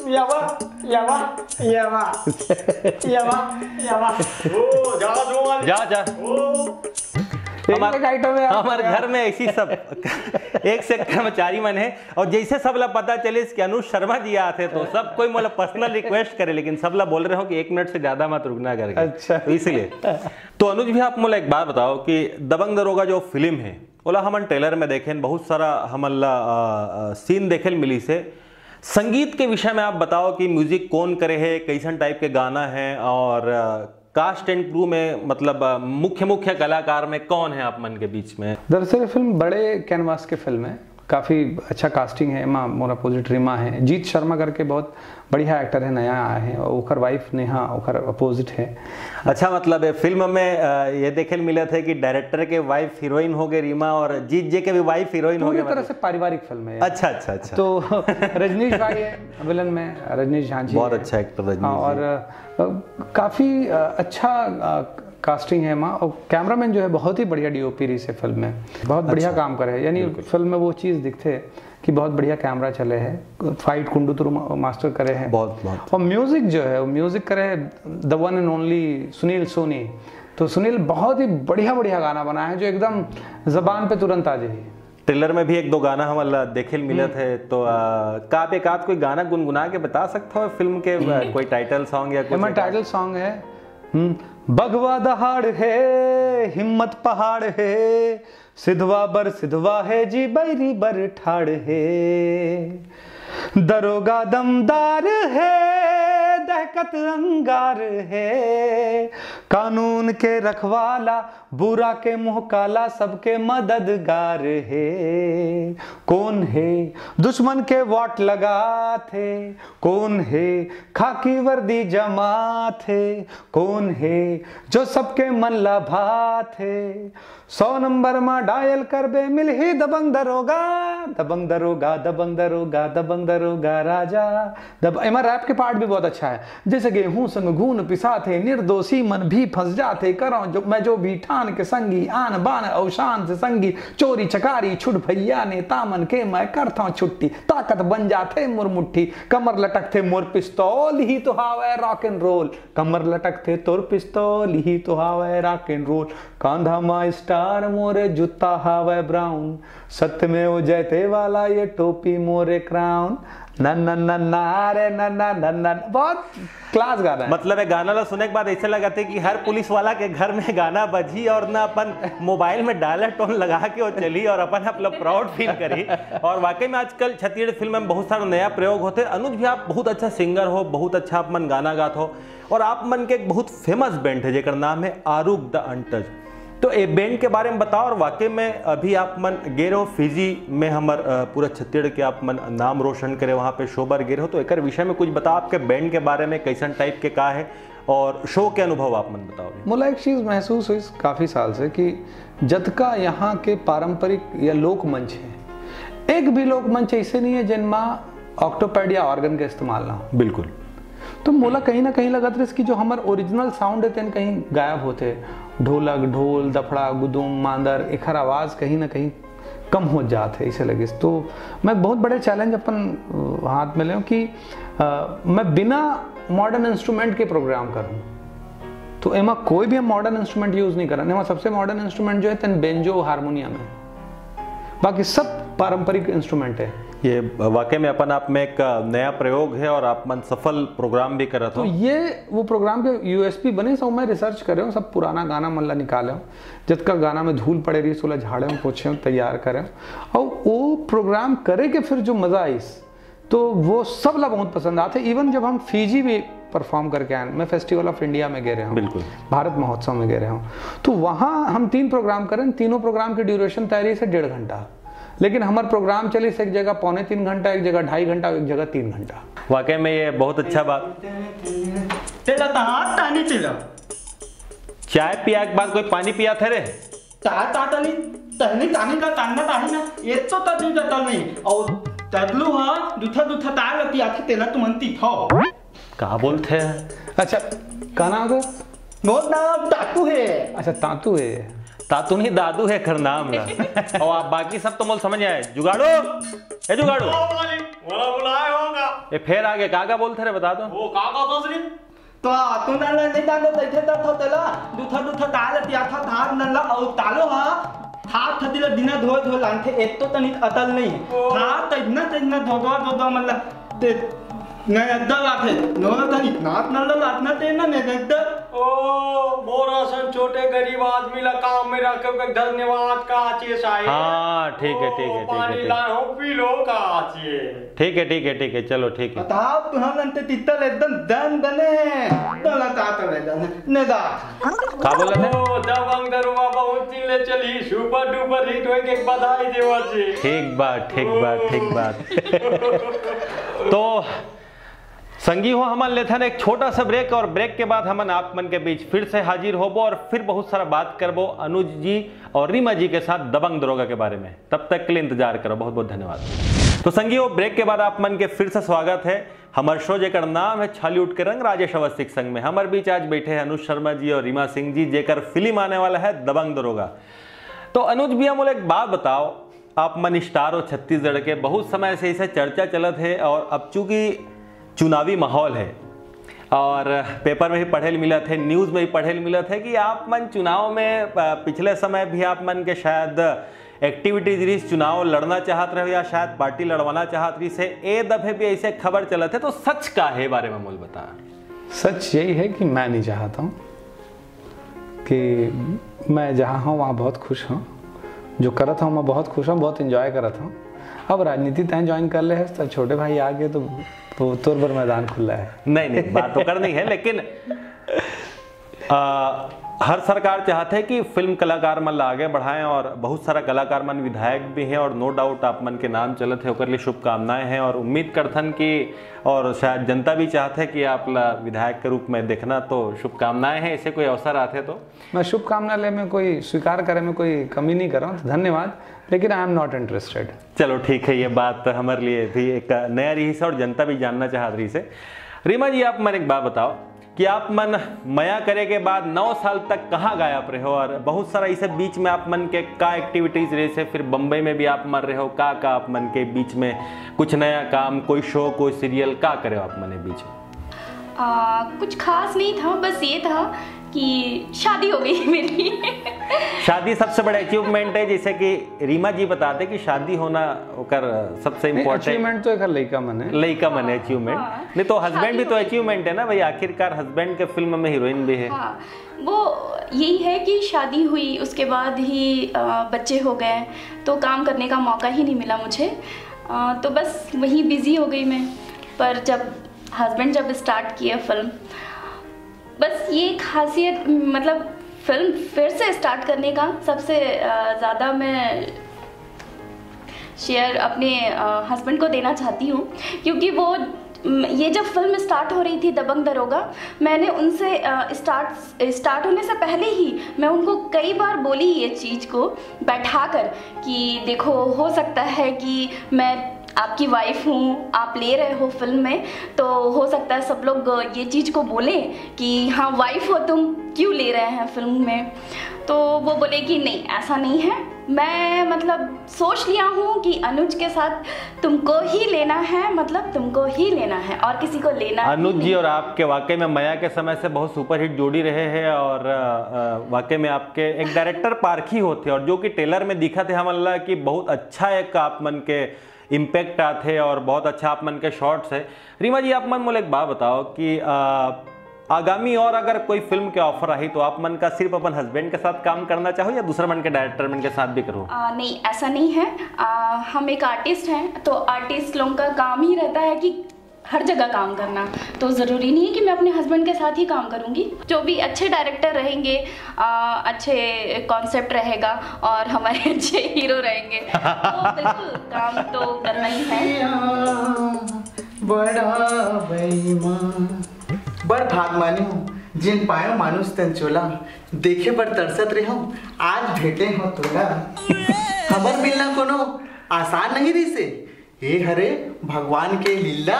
यवा। यवा। यवा। यवा। यवा। ओ, जा जो मालिक। जा, जा। ओ, एक एक आइटम है। हमारे घर में ऐसी सब एक से कर्मचारी मन है, और जैसे सब ला पता चले कि अनुज शर्मा जी आते तो सब कोई मोला पर्सनल रिक्वेस्ट करे, लेकिन सब ला बोल रहे हो कि एक मिनट से ज्यादा मत रुकना करके। अच्छा। तो इसलिए तो अनुज भी, आप मोला एक बात बताओ कि दबंग दरोगा जो फिल्म है, ओला हमन ट्रेलर में देखेन, बहुत सारा हमन ला सीन देखे ल मिलिस हे। संगीत के विषय में आप बताओ कि म्यूजिक कौन करे है, कैसन टाइप के गाना है और कास्ट एंड क्रू में, मतलब मुख्य मुख्य कलाकार में कौन है आप मन के बीच में? दरअसल ये फिल्म बड़े कैनवास के फिल्म है, काफ़ी अच्छा कास्टिंग है। एमा मोर अपोजिट रीमा है, जीत शर्मा करके बहुत बढ़िया एक्टर है, नया आया है, और ओकर वाइफ नेहा ओकर अपोजिट है। अच्छा, मतलब ये फिल्म में अ, ये देखे ल मिलत है कि डायरेक्टर के वाइफ हीरोइन हो गए रीमा और जीत जे के भी वाइफ हीरोइन हो पूरी गए, तरह से पारिवारिक फिल्म है ये। अच्छा अच्छा अच्छा। तो रजनीश भाई है विलन में, रजनीश झांझी बहुत है। अच्छा एक्टर रजनीश हाँ, जी। और अ, काफ़ी अ, अच्छा कास्टिंग है माँ, और कैमरामैन जो है बहुत ही बढ़िया डीओपी रही से फिल्म में, बहुत बढ़िया अच्छा। काम करे है। यानी बिल्कुल। फिल्म में वो चीज़ दिखते है कि बहुत बढ़िया कैमरा चले है, फाइट कुंडू तुरु मा- मास्टर करे है। बहुत बहुत और म्यूजिक जो है, वो म्यूजिक करे है the one and only Sunil Soni. तो सुनील बहुत ही बढ़िया बढ़िया गाना बनाए हैं जो एकदम जबान पे तुरंत आ जाए। ट्रेलर में भी एक दो गाना हमन ला देखे ल मिलत है, तो आ, का आप एक आध कोई गाना गुनगुना के बता सकते हो फिल्म के, आ, कोई टाइटल सॉन्ग या कुछ? एमा एक आध? टाइटल सॉन्ग है हम्म, बघवा दहाड़ है, हिम्मत पहाड़ है, सिधवा बर सिधवा है जी, बैरी बर ठाड़ है। दरोगा दमदार है, दहकत अंगार है, कानून के रखवाला, बुरा के मुंह काला, सबके मददगार है। कौन है दुश्मन के वाट लगाथे, कौन है खाकी वर्दी जमाथे, कौन है जो सबके मन ला भाथे। सौ नंबर मा डायल करबे, मिलही दबंग दरोगा, दबंग दरोगा, दबंग दरोगा, दबंग दरोगा राजा। दब एमा रैप के पार्ट भी बहुत अच्छा है। जैसे गेहूं संग घून पिसाथे, निर्दोषी मन भी फंस जाथे। करो जो मैं जो भी ठान के संगी, आन बान औशान से संगी, चोरी चकारी छुट भैया, नेता मन के मैं करता छुट्टी। ताकत बन जाथे मोर मुट्ठी, कमर लटकथे मोर पिस्तौल ही तो हावै रॉक एंड रोल। कमर लटकथे तोर पिस्तौल ही तो हावै रॉक एंड रोल। कांधा मा स्टार मोरे जूता हावै ब्राउन, सत्य में वो जयते वाला ये टोपी मोरे क्राउन। न न न ना रे न न न न। बहुत क्लास गाना है। मतलब ये गाना ला सुने के बाद ऐसे लगथे कि हर पुलिस वाला के घर में गाना बजी और ना अपन मोबाइल में डायलर टोन लगा के वो चली और अपन आप लोग प्राउड फील करी। और वाकई में आजकल छत्तीसगढ़ फिल्म में बहुत सारा नया प्रयोग होथे। अनुज भी, आप बहुत अच्छा सिंगर हो, बहुत अच्छा आप मन गाना गात हो, और आप मन के एक बहुत फेमस बैंड है जेकर नाम है आरुग द अनटच। तो ये बैंड के बारे में बताओ, और वाकई में अभी आप मन गे रहो फिजी में, हमर अ, पूरा छत्तीसगढ़ के आप मन नाम रोशन करे, वहाँ पे शो बर गे रहो, तो एकर विषय में कुछ बताओ, आपके बैंड के बारे में, कैसन टाइप के का है और शो के अनुभव आप मन बताओ अभी। मोला एक चीज़ महसूस हुई काफ़ी साल से कि जतका यहाँ के पारंपरिक या लोक मंच है, एक भी लोक मंच ऐसे नहीं है जिनमा ऑक्टोपैड या ऑर्गन का इस्तेमाल ना हो। बिल्कुल। तो मोला कहीं ना कहीं लगत रहिस कि जो हमर ओरिजिनल साउंड है तेन कहीं गायब होथे। ढोलक, ढोल, दफड़ा, गुदुम, मांदर, एखर आवाज़ कहीं ना कहीं कम हो जात है, ऐसे लगिस। तो मैं बहुत बड़े चैलेंज अपन अ, हाथ में लें कि अ, मैं बिना मॉडर्न इंस्ट्रूमेंट के प्रोग्राम करूँ। तो एमा कोई भी हम मॉडर्न इंस्ट्रूमेंट यूज़ नहीं करन। एमा सबसे मॉडर्न इंस्ट्रूमेंट जो है तेन बेंजो हारमोनियम है, बाकी सब पारंपरिक इंस्ट्रूमेंट है। ये वाकई में अपन आप में एक नया प्रयोग है और आप मन सफल प्रोग्राम भी करत तो हो। ये वो प्रोग्राम के यूएसपी बने, सब मैं रिसर्च करे हूँ, सब पुराना गाना मन ला निकाले हूँ, जतका गाना में धूल पड़े रही, ओला झाड़े हूँ, पोछे हूँ, तैयार करे हूँ। और वो प्रोग्राम करे के फिर जो मज़ा आइस, तो वो सब ला बहुत पसंद आथे। इवन जब हम फीजी भी परफॉर्म करके आए, मैं फेस्टिवल ऑफ इंडिया में गे रहे हूँ, बिल्कुल। भारत महोत्सव में गे रहे हूँ, तो वहाँ हम तीन प्रोग्राम करें, तीनों प्रोग्राम की ड्यूरेशन तय रहिस डेढ़ घंटा, लेकिन हमर प्रोग्राम चलिस एक जगह पौने तीन घंटा, एक जगह ढाई घंटा, एक जगह तीन घंटा। वाकई में ये बहुत अच्छा बात। तेला तहार तानी तेला। चाय पिया के बाद कोई पानी पिया थे रे? चाय तातली तहनी तानी का तांगा ताही ना, ये तो तदू ततल नहीं। और तदलू हा दुथा दुथा ताल लती आथे तेला तुमन तीथो। का बोलते हैं? अच्छा, का नाम है? मोर नाम टाकू है। अच्छा, तातू है। तातू नहीं, दादू है खर नाम ना। और आप बाकी सब तो मोल समझ आए। जुगाड़ो, ए जुगाड़ो, वाला बुलाए होगा। ये फेर आगे का का बोलते रे, बता दो। वो का का बस रे? तो तू ना नहीं जानो तैथे तथा तेला दुथा दुथा ताल लती आथा धार नल्ला और तालो हा था थदिला दिना धोए धोए लानथे। एक तो तनिक अतल नहीं था, तैतना तैतना धोदवा धोदवा मतलब ते नहीं, अद्दा लात है। नोरा तनी नाक नल्ला लात ना ते ना, नहीं, अद्दा। ओ, मोर असन छोटे गरीब आदमी ला काम में रखे के धन्यवाद का चाहिए साहेब। हाँ, ठीक है, ठीक है, ओ, ठीक है, पानी ठीक है। लाए हो, पी लो का चाहिए। ठीक है, ठीक है, ठीक है, चलो, ठीक है। बताओ, तुहन अंते तित्तल एकदम दन दने। दला तातल एकदम, ने दा। का बोला था? ओ, दबंग दरोगा बहुत दिन ले चली, super duper hit होए के बधाई देवा जी। ठीक बात, ठीक बात, ठीक बात। तो संगी हो, हमन लेथन एक छोटा सा ब्रेक और ब्रेक के बाद हमन आप मन के बीच फिर से हाजिर होबो और फिर बहुत सारा बात करबो अनुज जी और रीमा जी के साथ दबंग दरोगा के बारे में। तब तक के लिए इंतजार करो, बहुत बहुत धन्यवाद। तो संगी हो, ब्रेक के बाद आप मन के फिर से स्वागत है हमर शो, जेकर नाम है छॉलीवुड के रंग, राजेश अवस्थी के संग में। हमर बीच आज बैठे हैं अनुज शर्मा जी और रीमा सिंह जी, जेकर फिल्म आने वाला है दबंग दरोगा। तो अनुज भैया, मोला एक बात बताओ, आप मन स्टार हो छत्तीसगढ़ के, बहुत समय से इसे चर्चा चलत है और अब चूंकि चुनावी माहौल है और पेपर में भी पढ़े ल मिलत है, न्यूज़ में भी पढ़े ल मिलत है कि आप मन चुनाव में, अ, पिछले समय भी आप मन के शायद एक्टिविटीज रहिस, चुनाव लड़ना चाहत रहे या शायद पार्टी लड़वाना चाहत रहिस है, ए दफे भी ऐसे खबर चलत है, तो सच का है बारे में मोल बता। सच यही है कि मैं नहीं चाहता हूँ कि मैं जहाँ हूँ वहाँ बहुत खुश हूँ, जो करत हूँ मैं बहुत खुश हूँ, बहुत एंजॉय करत हूँ। अब राजनीति तय ज्वाइन कर ले है, तो छोटे भाई आगे तो वो तोर बर मैदान खुला है। नहीं, नहीं, बात तो कर नहीं है, लेकिन आ, हर सरकार चाहत है कि फिल्म कलाकार मन ला आगे बढ़ाएं और बहुत सारा कलाकार मन विधायक भी हैं और नो डाउट आप मन के नाम चलत है, ओकर लिए शुभकामनाएं हैं और उम्मीद करथन कि, और शायद जनता भी चाहत है कि आप ला विधायक के रूप में देखना, तो शुभकामनाएं हैं। ऐसे कोई अवसर आते तो मैं शुभकामना ले में कोई स्वीकार करे में कोई कमी नहीं करता हूँ, तो धन्यवाद, लेकिन I am not interested। चलो ठीक है, ये बात हमारे लिए भी एक नया रहिस और जनता भी जानना चाहत रहिस है। रीमा जी, आप मन एक बात बताओ कि आप मन मया करे के बाद नौ साल तक कहाँ गायब रहे हो और बहुत सारा इसे बीच में आप मन के का एक्टिविटीज रहिस है, फिर बम्बई में भी आप मन रहे हो, का का आप मन के बीच में कुछ नया काम, कोई शो, कोई सीरियल, का करे हो आप मन बीच में? आ, कुछ खास नहीं था, बस ये था कि शादी हो गई मेरी। शादी सबसे बड़ा अचीवमेंट है, जैसे कि रीमा जी बताते कि शादी होना ओकर सबसे इम्पोर्टेंट। अचीवमेंट तो एक लइका मन है। लइका मन है अचीवमेंट। हाँ। नहीं तो हस्बैंड भी तो अचीवमेंट है ना भाई, आखिरकार हस्बैंड के फिल्म में हीरोइन भी है। हाँ, वो यही है कि शादी हुई, उसके बाद ही आ, बच्चे हो गए, तो काम करने का मौका ही नहीं मिला मुझे। आ, तो बस वहीं बिजी हो गई मैं। पर जब हस्बैंड जब स्टार्ट किए फिल्म, बस ये खासियत, मतलब फिल्म फिर से स्टार्ट करने का सबसे ज़्यादा मैं शेयर अपने हस्बैंड को देना चाहती हूँ, क्योंकि वो ये जब फिल्म स्टार्ट हो रही थी दबंग दरोगा, मैंने उनसे स्टार्ट स्टार्ट होने से पहले ही मैं उनको कई बार बोली ये चीज़ को बैठा कर कि देखो, हो सकता है कि मैं आपकी वाइफ हूँ, आप ले रहे हो फिल्म में, तो हो सकता है सब लोग ये चीज़ को बोलें कि हाँ, वाइफ हो तुम, क्यों ले रहे हैं फिल्म में। तो वो बोले कि नहीं, ऐसा नहीं है, मैं मतलब सोच लिया हूँ कि अनुज के साथ तुमको ही लेना है, मतलब तुमको ही लेना है और किसी को लेना अनुज जी। और आपके वाकई में मया के समय से बहुत सुपरहिट जोड़ी रहे हैं और वाकई में आपके एक डायरेक्टर पारखी होते हैं और जो कि ट्रेलर में दिखा थे हमन ला कि बहुत अच्छा एक आप मन के इम्पैक्ट आते हैं और बहुत अच्छा आप मन के शॉट्स है। रीमा जी, आप मन मोला एक बात बताओ कि आ, आगामी और अगर कोई फिल्म के ऑफर आही तो आप मन का सिर्फ अपन हस्बैंड के साथ काम करना चाहो या दूसरा मन के डायरेक्टर मन के साथ भी करो? आ, नहीं, ऐसा नहीं है। आ, हम एक आर्टिस्ट हैं, तो आर्टिस्ट लोगों का काम ही रहता है कि हर जगह काम करना। तो ज़रूरी नहीं है कि मैं अपने हस्बैंड के साथ ही काम करूँगी। जो भी अच्छे डायरेक्टर रहेंगे, आ, अच्छे कॉन्सेप्ट रहेगा और हमारे अच्छे हीरो रहेंगे, तो बिल्कुल काम तो करना ही है। बड़ा बेईमान। बड़ भाग माने हो, जिन पायो मानुष तन चोला, देखे बर तरसत रहे हो, आज भेटे हो तोला। हमर मिलना कोनो आसान नहीं रहिसे, ये हरे भगवान के लीला।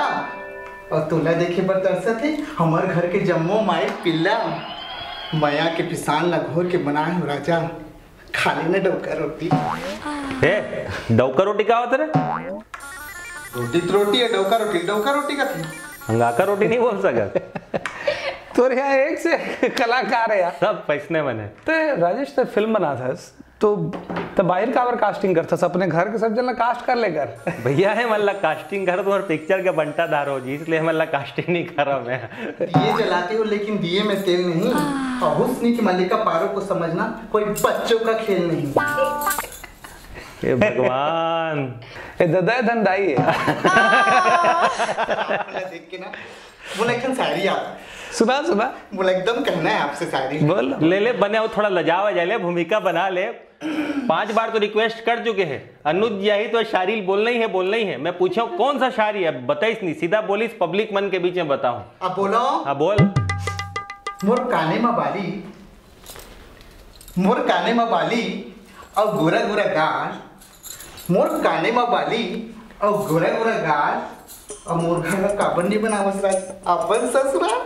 और तोला देखे बर तरसत है हमर घर के जम्मो माई पिल्ला। मया के पिसान ला घोर के बनाए हो राजा, खा लेना डौका रोटी। ए, डौका रोटी का होता रे? रोटी तो रोटी है, डौका रोटी, डौका रोटी का थी। हंगाका रोटी नहीं बोल सकत। तोर यहाँ एक से कलाकार है यार। सब पैसने बने। तो राजेश, तो फिल्म बना था, तो त बाहिर काबर कास्टिंग करथस? अपने घर के सब जन ला कास्ट कर ले कर। भैया, हे मन ला कास्टिंग कर, तुम्हार पिक्चर के बंटा धार हो जी, इसलिए मन ला कास्टिंग नहीं कर रहा मैं। दिए जलाते हो लेकिन दिए में तेल नहीं। और हुस्न की मल्लिका पारों को समझना कोई बच्चों का खेल नहीं। हे भगवान। ए ददा, ए धंधाई है। देख के ना, मोला एक ठन शायरी याद। सुना, सुना। मोला एकदम कहना है आपसे शायरी। बोल। ले ले, बने हो, थोड़ा लजावा जाए ले, भूमिका बना ले। पांच बार तो रिक्वेस्ट कर चुके हैं अनुज, यही तो शायरी बोलना ही है, बोलना ही है। मैं पूछा कौन सा शायरी है, बताइस नहीं, सीधा बोलिस पब्लिक मन के बीच में बताओ। अब बोलो। हाँ बोल। मोर काने मा बाली, मोर काने मा बाली, अउ गोरा गोरा गाल। मोर काने मा बाली, अउ गोरा गोरा गाल। अउ मोर घर ला काबर नहीं बनावस राज अपन ससुराल।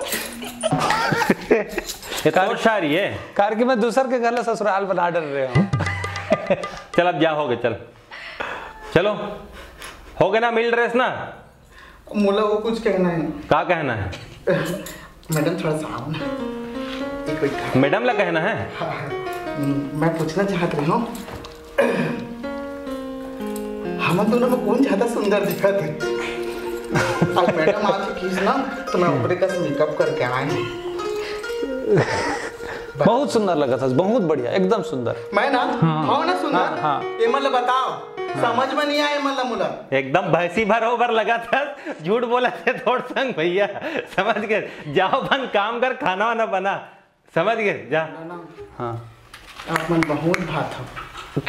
ये तो शायरी है। कार कि मैं दूसर के घर ला ससुराल बना डर रहे हो। चल अब जा, हो गए, चल। चलो, हो गए ना मिल ड्रेस ना? मोला वो कुछ कहना है। का कहना है? मैडम थोड़ा सा आओ ना। एक मिनट। मैडम ला कहना है? हाँ, हाँ। मैं पूछना चाहत रहे हूँ, हमन दोनों में कौन ज्यादा सुंदर दिखत है? आज मैडम आज किस ना, तो मैं ऊपरे का मेकअप करके आए हूँ। बहुत सुंदर लगा था, बहुत बढ़िया, एकदम सुंदर। मैं ना, हाँ ना सुंदर। हाँ, हाँ। ये मतलब बताओ, समझ में नहीं आए मतलब मुला। एकदम भैंसी भरो भर लगा था, झूठ बोला थे थोड़ संग भैया, समझ गए? जाओ अपन काम कर, खाना वाना बना, समझ गए? जा। हाँ। आप मन बहुत भात हो।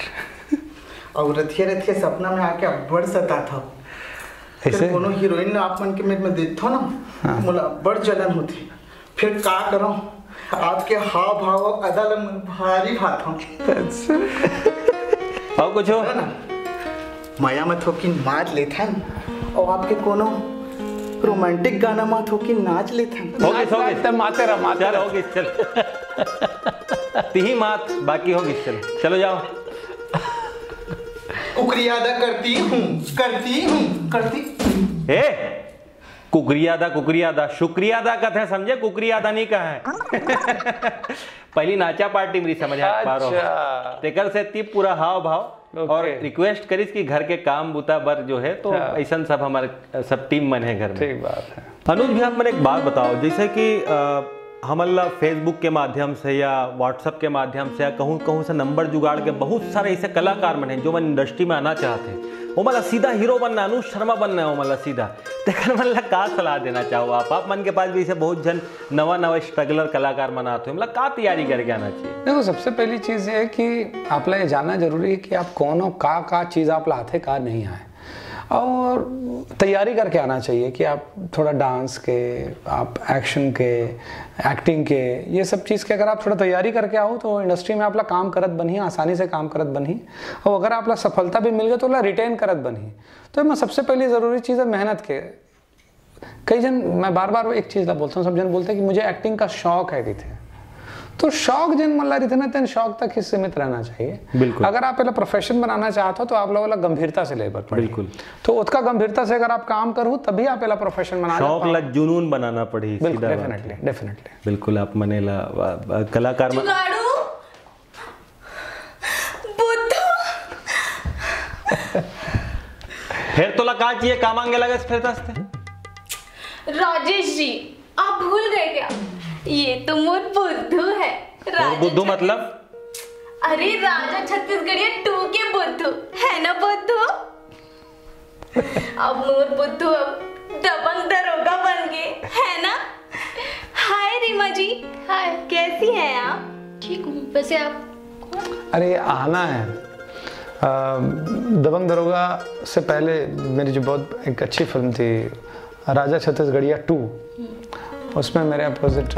और रथिया रथिया सपना में आके अब्बड़ सतात हो। फिर ऐसे? कोनो हीरोइन आप मन के मेर में देखथो ना, मोला अब्बड़ जलन होथे। फिर का करो, आपके हाव भाव अदा ल मन भारी भात हो। अच्छा। और कुछ हो? है ना? मया में थोकिन मात लेथन और आपके कोनो रोमांटिक गाना में थोकिन नाच लेथन। हो गई, हो गई। ते माते रह, माते चल, रह। हो गई, चल। तिही मात बाकी हो गई, चल, चलो जाओ। कुकरी अदा करती हूँ, करती हूँ, करती। ए, कुकरी अदा, कुकरी अदा, शुक्रिया अदा कथे, समझे? कुकरी अदा नहीं कहा है। पहली नाचा पार्टी मेरी समझ आ पा रहा हूँ। अच्छा। तेकर से ती पूरा हाव भाव OK। और रिक्वेस्ट करिस कि घर के काम बुता बर जो है तो हाँ। ऐसा सब हमारे सब टीम मन है घर में। ठीक बात है। अनुज भी, आप मन एक बात बताओ, जैसे कि अ, हमन ला फेसबुक के माध्यम से या व्हाट्सएप के माध्यम से या कहूँ कहूँ से नंबर जुगाड़ के बहुत सारे ऐसे कलाकार मन हैं जो मन इंडस्ट्री में आना चाहते हैं, वो मन ला सीधा हीरो बनना, अनुज शर्मा बनना है, वो मन ला सीधा। तेकर मन ला का सलाह देना चाहो आप? आप मन के पास भी ऐसे बहुत जन नवा नवा स्ट्रगलर कलाकार मन आते हैं, मतलब का तैयारी करके आना चाहिए? देखो, सबसे पहली चीज़ ये है कि आप ला ये जानना जरूरी है कि आप कौन हो, का का चीज़ आप ला आथे, का नहीं आए, और तैयारी करके आना चाहिए कि आप थोड़ा डांस के, आप एक्शन के, एक्टिंग के, ये सब चीज़ के अगर आप थोड़ा तैयारी करके आओ तो इंडस्ट्री में आप ला काम करत बनही, आसानी से काम करत बनही। और अगर आप ला सफलता भी मिल गई तो ला रिटेन करत बनही। तो मैं सबसे पहली ज़रूरी चीज़ है मेहनत के। कई जन, मैं बार बार एक चीज़ ला बोलता हूँ, सब जन बोलते हैं कि मुझे एक्टिंग का शौक है, कहिथे। तो शौक जिन मन ला रहिथे ना, तेन शौक तक ही सीमित रहना चाहिए। बिल्कुल। अगर आप एला प्रोफेशन बनाना चाहते हो तो आप लोगों ला गंभीरता से लेबर पड़ी। बिल्कुल। तो उसका गंभीरता से अगर आप काम करो तभी आप एला प्रोफेशन बना शौक पाओ। ला जुनून बनाना पड़ी, बिल्कुल, सीधा बात। Definitely, definitely. बिल्कुल, आप मने ला अ, अ, कलाकार मन जुगाड़ू, बुद्धू। फिर तोला का चाहिए, का मांगे लगे फिर दस्ते? राजेश जी, आप भूल गए क्या? ये तो मोर बुद्धू है। और राजा बुद्धू छत्तीस- मतलब? अरे, राजा छत्तीसगढ़िया टू के बुद्धू है ना बुद्धू? अब मोर बुद्धू अब दबंग दरोगा बन गए, है ना? हाय रीमा जी। हाय। कैसी हैं आप? ठीक हूँ। वैसे आप? अरे, आना है। अ, दबंग दरोगा से पहले मेरी जो बहुत एक अच्छी फिल्म थी, राजा छत्तीसगढ़िया टू, उसमें मेरे अपोजिट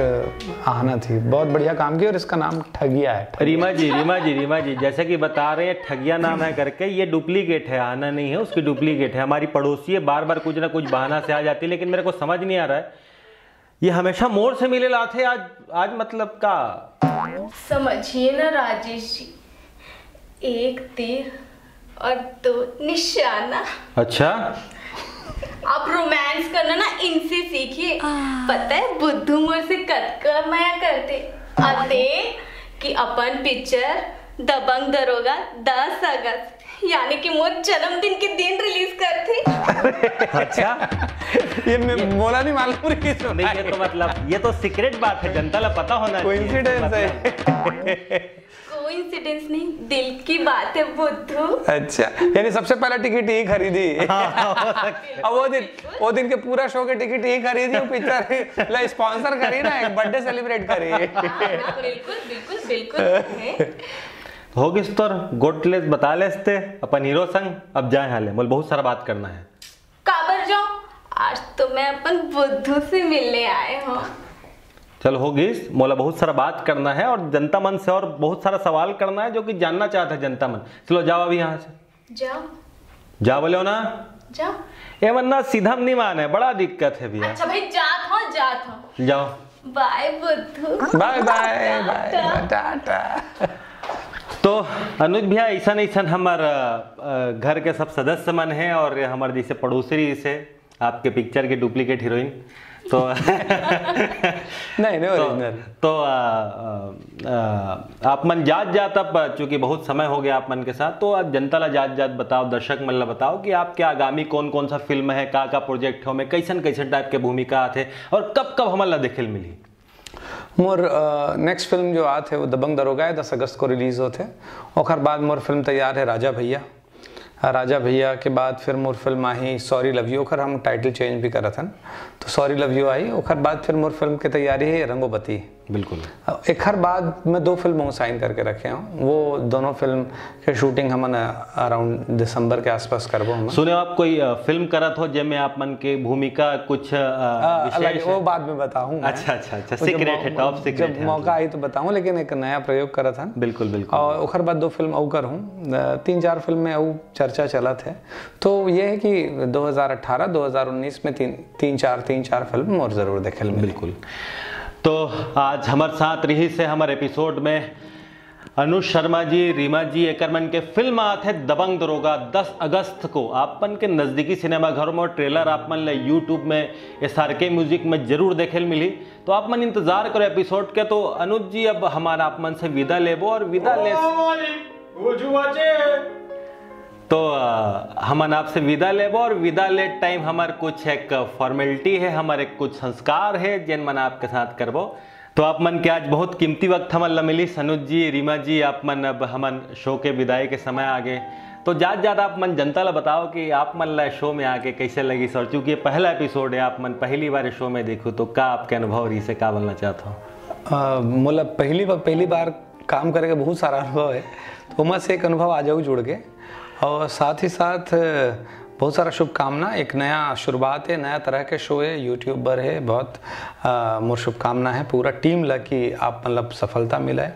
आहना थी। बहुत बढ़िया काम किया। और इसका नाम ठगिया है। रीमा जी, रीमा जी, रीमा जी, जैसा कि बता रहे हैं ठगिया नाम है करके, ये डुप्लीकेट है, आहना नहीं है, उसकी डुप्लीकेट है। हमारी पड़ोसी है, बार बार कुछ ना कुछ बहाना से आ जाती है, लेकिन मेरे को समझ नहीं आ रहा है, ये हमेशा मोर से मिले लाथे, आज, आज मतलब का? समझिए ना राजेश जी, एक तीर और दो निशाना। अच्छा। आप रोमांस करना ना इनसे सीखिए। पता है बुद्धू मोर से कतका मया करते। अते कि अपन पिक्चर दबंग दरोगा दस अगस्त, यानी कि मोर जन्मदिन के दिन रिलीज करथे। अच्छा, ये मैं बोला नहीं मालूम रही। नहीं, ये तो मतलब, ये तो सीक्रेट बात है, जनता ला पता होना चाहिए। कोइंसिडेंस है। मतलब, कोइंसिडेंस नहीं, दिल की बात है बुद्धू। अच्छा, यानी सबसे पहला टिकट ही खरीदी। अब वो दिन, वो दिन के पूरा शो के टिकट ही खरीदी, पिक्चर ला स्पॉन्सर करी ना, एक बर्थडे सेलिब्रेट करी। हाँ, बिल्कुल बिल्कुल बिल्कुल है। हो गिस तोर गोठ ले बता लेस ते अपन हीरो संग। अब जाए हाले, मोला बहुत सारा बात करना है। काबर जाऊं? आज तो मैं अपन बुद्धू से मिलने आए हूँ। चल हो गिस, मोला बहुत सारा बात करना है और जनता मन से और बहुत सारा सवाल करना है जो कि जानना चाहत है जनता मन। चलो जाओ अभी यहाँ से। जाओ। जा बोले हो ना। जाओ। ये मन ना सीधा नहीं माने, बड़ा दिक्कत है भैया। अच्छा भाई, जात हो, जात हो। जाओ। बाय बुद्धू। बाय बाय बाय, टाटा। तो अनुज भैया, ऐसा नहीं सन हमार अ, अ, घर के सब सदस्य मन है और ये हमारे जैसे पड़ोसी रही से आपके पिक्चर के डुप्लीकेट हीरोइन। तो नहीं नहीं, तो, ओरिजिनल। तो आ, आ, आ, आप मन जात जात, अब चूंकि बहुत समय हो गया आप मन के साथ, तो आप जनता ला जात जात बताओ, दर्शक मन ला बताओ कि आपके आगामी कौन कौन सा फिल्म है, का का प्रोजेक्ट हो में, कैसन कैसन टाइप के भूमिका आथे और कब कब हमन ला देखे ल मिली। मोर नेक्स्ट फिल्म जो आत है वो दबंग दरोगा है, दस अगस्त को रिलीज होते। ओकर बाद मोर फिल्म तैयार है राजा भैया। आ, राजा भैया के बाद फिर मोर फिल्म आही सॉरी लव यू, ओकर हम टाइटल चेंज भी करत हन, तो सॉरी लव यू आई। ओकर बाद फिर मोर फिल्म के तैयारी है रंगोबती। बिल्कुल। एखर बाद मैं दो फिल्म साइन करके रखे हूँ, वो दोनों फिल्म के शूटिंग हमन अराउंड दिसंबर के आसपास करबो हम। सुने आप कोई अ, फिल्म करत हो जेमे आप मन के भूमिका कुछ अ, आ, विशेष अलग, है? वो बाद में बताऊँ मैं। अच्छा, अच्छा, अच्छा, वो जब सीक्रेट मौ- है, टॉप सीक्रेट जब है, मौका मतलब। आई तो बताऊँ, लेकिन एक नया प्रयोग करत हन। बिल्कुल, बिल्कुल। और ओकर बाद दो फिल्म अउ कर हूँ, अ, तीन चार फिल्म में अउ चर्चा चलत है। तो ये है कि दो हज़ार अठारह दो हज़ार उन्नीस में तीन तीन चार तीन चार फिल्म और जरूर देखे ल मिली। बिल्कुल। तो आज हमारे साथ रही से हमारे एपिसोड में अनुज शर्मा जी, रीमा जी, एकर मन के फिल्म आत है दबंग दरोगा। दस अगस्त को आप मन के नजदीकी सिनेमा घरों में ट्रेलर आप मन ले यूट्यूब में एस आर के म्यूजिक में जरूर देखे ल मिली। तो आप मन इंतजार करो एपिसोड के। तो अनुज जी, अब हमारा आप मन से विदा लेबो और विदा ले तो अ, हमन आपसे विदा लेबो और विदा ले टाइम हमार कुछ एक फॉर्मेलिटी है, हमारे कुछ संस्कार है जेन मन आपके साथ करबो। तो आप मन के आज बहुत कीमती वक्त हमन ला मिली। अनुज जी, रीमा जी, आप मन, अब हमन शो के विदाई के समय आ गए, तो जात जात आप मन जनता ला बताओ कि आप मन ला शो में आके कैसे लगी। और चूंकि ये पहला एपिसोड है, आप मन पहली बार शो में देखो, तो का आपके अनुभव रही से का बोलना चाहत हो? अ, मोला पहली बार पहली बार काम करे के बहुत सारा अनुभव है, तो ओमा से एक अनुभव आ जाऊ जुड़ के। और साथ ही साथ अ, बहुत सारा शुभकामना, एक नया शुरुआत है, नया तरह के शो है, यूट्यूब पर है, बहुत अ, मोर शुभकामना है पूरा टीम ला कि आप मतलब सफलता मिले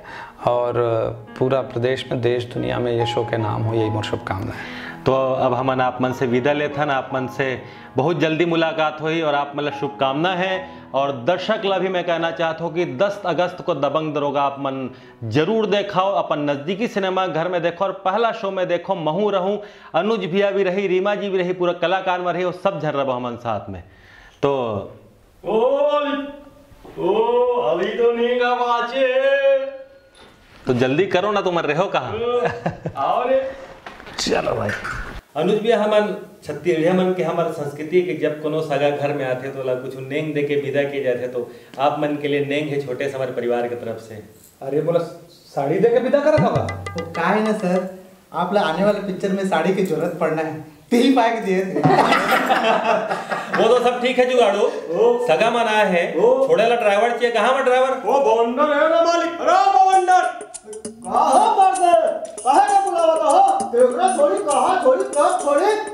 और अ, पूरा प्रदेश में, देश दुनिया में ये शो के नाम हो, यही मोर शुभकामना है। तो अब हमन आप मन से विदा लेथन, आप मन से बहुत जल्दी मुलाकात होही और आप मन ला शुभकामना है। और दर्शक ला भी मैं कहना चाहत हूँ कि दस अगस्त को दबंग दरोगा आप मन जरूर देखाओ, अपन नजदीकी सिनेमा घर में देखो और पहला शो में देखो। महू रहूं, अनुज भैया भी रही, रीमा जी भी रही, पूरा कलाकार में रही और सब झन रहो हमन साथ में। तो ओए, ओ, अभी तो नहीं गा बाचे। तो जल्दी करो ना, तुम रहो कहाँ? आओ रे। चलो भाई। अनुज भैया, हमन छत्तीसगढ़िया मन के हमारे संस्कृति के जब कोनो सगा घर में आथे तो ओला कुछ नेंग दे के विदा किए जाथे, तो आप मन के लिए नेंग है छोटे से हमारे परिवार की तरफ से। अरे मोला साड़ी दे के विदा करत हवा? वो का है ना सर, आप ला आने वाले पिक्चर में साड़ी की जरूरत पड़ना है, तिही पाए के दिए थे। वो तो सब ठीक है जुगाड़ू, सगा मन आए हैं, छोड़े ला ड्राइवर चाहिए। कहाँ में ड्राइवर? वो बवंडर है ना मालिक। अरे बवंडर, कहाँ मर्द है? काहे ना बुलावा था? तेरा छोड़ी कहाँ, छोड़ी कब छोड़ी?